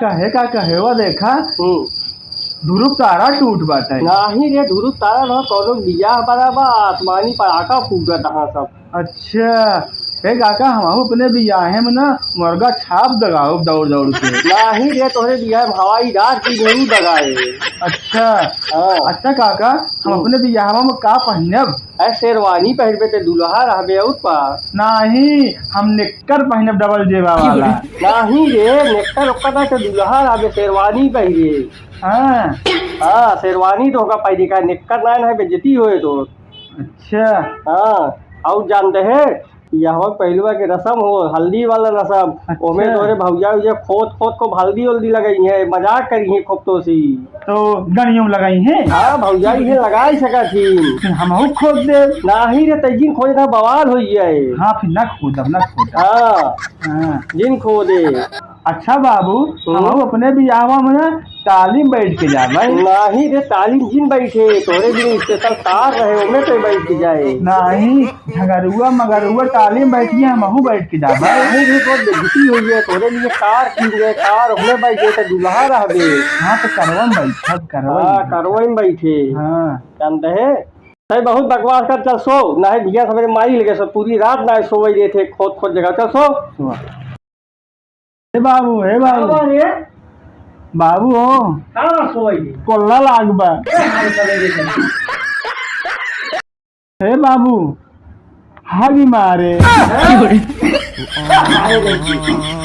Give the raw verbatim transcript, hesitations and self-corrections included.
कहे का कहे, वो देखा, हम्म। ध्रुव तारा टूट बाटे। नाही रे, ध्रुव तारा ना, कौनो बियाह बड़ा बा, आसमानी पड़ाका फूटत हा सब। अच्छा, ए काका, हमहू अपने बियाहे में ना मुर्गा छाप दगाउब दौड़ दौड़ के। नाही रे, तोहरे बियाहे में हवाई जहाज की जरूर दगाए। अच्छा। हाँ। अच्छा काका, हम हम्म। अपने बियाहवा में का पहिनब? ए, शेरवानी पहिरबे ते दुल्हा रहबे और का? नाही, हम निक्कर पहिनब डबल जेबा वाला। नाही रे, निक्कर उक्कर ना ते दुल्हा रहबे, शेरवानी पहिरे। हाँ। हाँ, शेरवानी तो होगा पहिरे का, निक्कर ना है, बेइज्जती होए तो। अच्छा। हाँ, और जानते हैं, यहवा पहिलवा के रसम हो, हल्दी वाला रसम, अच्छा। ओमे तोरे भौजाई उजा खोद खोद को हल्दी उल्दी लगाई है, मजाक करी है खूब तो सी। तो गणियों में लगाई है? हाँ, भौजाई है, लगाई सका थी। फिर हमहू खोद दे। नाही रे, तै जिन खोदे था, बवाल हो जाए। हाँ, फिर ना खोदब, ना खोदब। हाँ। हाँ। जिन खोदे। अच्छा बाबू, हम्म। हमहू अपने बियाहवा में ना टाली में बैठ के जाबे। नाही रे, टाली में जिन बैठे, तोरे बिन special कार रहे, ओमे पे बैठ के जाए। नाही, झगरुआ मगरुआ टाली में बैठ के हमहू बैठ के जाबे। नाही रे, बहुत बेइज्जती हुई है, तोरे लिए कार की है, कार ओमे बैठे तो दुल्हा रहबे। हाँ, तो करवा में बैठब, करवा में हाँ, बैठब। करवा में बैठे। हाँ। जानते हैं, तै बहुत बकवास कर, चल सो, नाही भैया सवेरे माई लगे सो, पूरी रात ना सोवई देते, खोद खोद जगह, चल सो। सुआ। ए बाबू, ए बाबू। का बा रे? बाबू हो। का बा सोई? कोल्ला लाग बा। ए, हम चले रे चले। ए बाबू, हागी मारे। हैं? अरे रे।